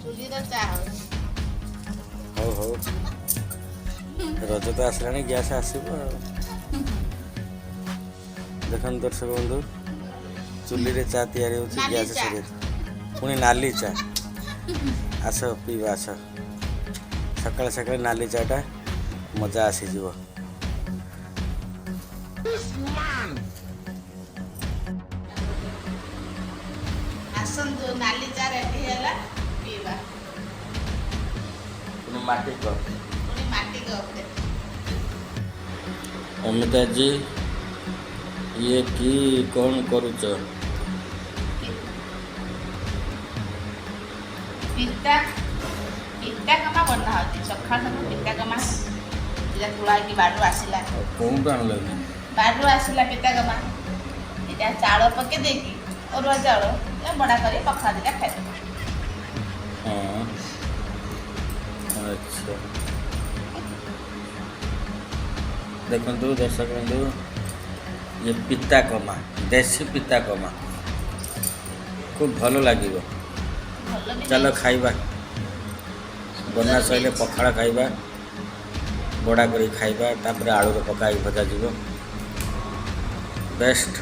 ଚୁଲିର ଚା ହଉଛି। ହଉ ହଉ, ରଜ ତ ଆସିଲାଣି, ଗ୍ୟାସ୍ ଆସିବ ଆଉ। ଦେଖନ୍ତୁ ଦର୍ଶକ ବନ୍ଧୁ, ଚୁଲିରେ ଚା ତିଆରି ହେଉଛି। ନାଲି ଗ୍ୟାସ୍ ଚା। ସରିଯାଇଛି, ପୁଣି ନାଲି ଚା। ଆସ ପିଇବା, ଆସ। ସକାଳେ ସକାଳେ ନାଲି ଚାଟା ମଜା ଆସିଯିବ। ଆସନ୍ତୁ, ନାଲି ଚା ରେଡି ହେଲା, ପିଇବା। ପୁଣି ମାଟି କପ୍। ପୁଣି ମାଟି କପ୍ରେ। ଅମିତାଜୀ, ଇଏ କି କ'ଣ କରୁଛ? ପିତା ପିତା କମା ବନା ହେଉଛି। ସକାଳୁ ସକାଳୁ ପିତା କମା ଏଇଟା ତୁଳା ହେଇକି ବାଡ଼ିରୁ ଆସିଲା। କେଉଁଠୁ ଆଣିଲ? ବାଡ଼ିରୁ ଆସିଲା ପିତା କମା। ଏଇଟା ଚାଉଳ ପକେଇ ଦେଇକି, ଅରୁଆ ଚାଉଳ ଏଇଟା ବଡ଼ା କରି ପଖାଳ ଦିଟା ଖାଇଦେବା। ହଁ, ଆଚ୍ଛା। ଦେଖନ୍ତୁ ଦର୍ଶକ ବନ୍ଧୁ, ଇଏ ପିତା କମା, ଦେଶୀ ପିତା କମା, ଖୁବ୍ ଭଲ ଲାଗିବ। ଭଲ ବି ଚାଲ ହେଇଛି। ଖାଇବା। ବନା ସରିଲେ ପଖାଳ ଖାଇବା, ବଡ଼ା କରି ଖାଇବା, ତାପରେ ଆଳୁରେ ପକାଇ ଭଜା ଯିବ। ବେଷ୍ଟ।